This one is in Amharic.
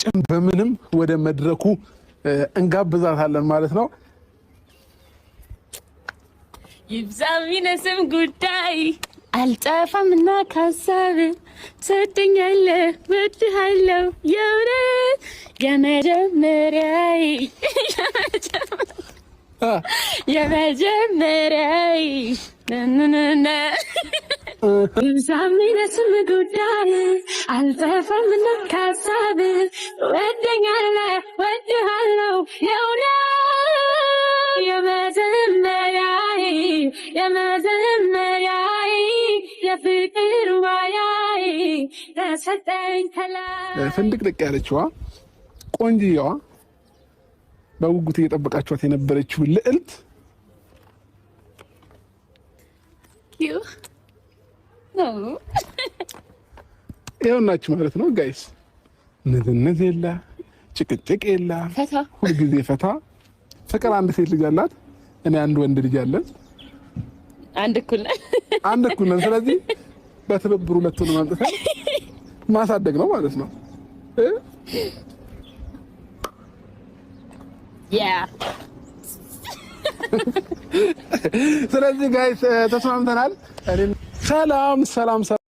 በጭብጭብም በምንም ወደ መድረኩ እንጋብዛታለን ማለት ነው። ይብዛም ይነስም ጉዳይ አልጠፋምና ካሳብ፣ ትወደኛለህ፣ እወድሃለሁ፣ የእውነት የመጀመሪያዬ፣ የመጀመሪያዬ። ይብዛም ይነስም ጉዳይ አልጠፋምና ካሳብ፣ ትወደኛለህ፣ እወድሃለሁ፣ የእውነት የመጀመሪያዬ፣ የመጀመሪያዬ፣ የፍቅር ማያዬ ተሰጠኝ ከላይ። ፍንድቅድቅ ያለችዋ ቆንጅየዋ፣ በጉጉት እየጠበቃችኋት የነበረችው ልዕልት። You ነው። ይኸውናችሁ ማለት ነው guys። ንዝንዝ የለ፣ ጭቅጭቅ የለ፣ ፈታ። ሁልጊዜ ፈታ። ፍቅር አንድ ሴት ልጅ አላት፣ እኔ አንድ ወንድ ልጅ አለን። አንድ እኩል ነን። አንድ እኩል ነን። ስለዚህ በትብብር ሁለቱን አምጥተን ማሳደግ ነው ማለት ነው። Yeah. ስለዚህ guys ተስማምተናል። ሰላም ሰላም።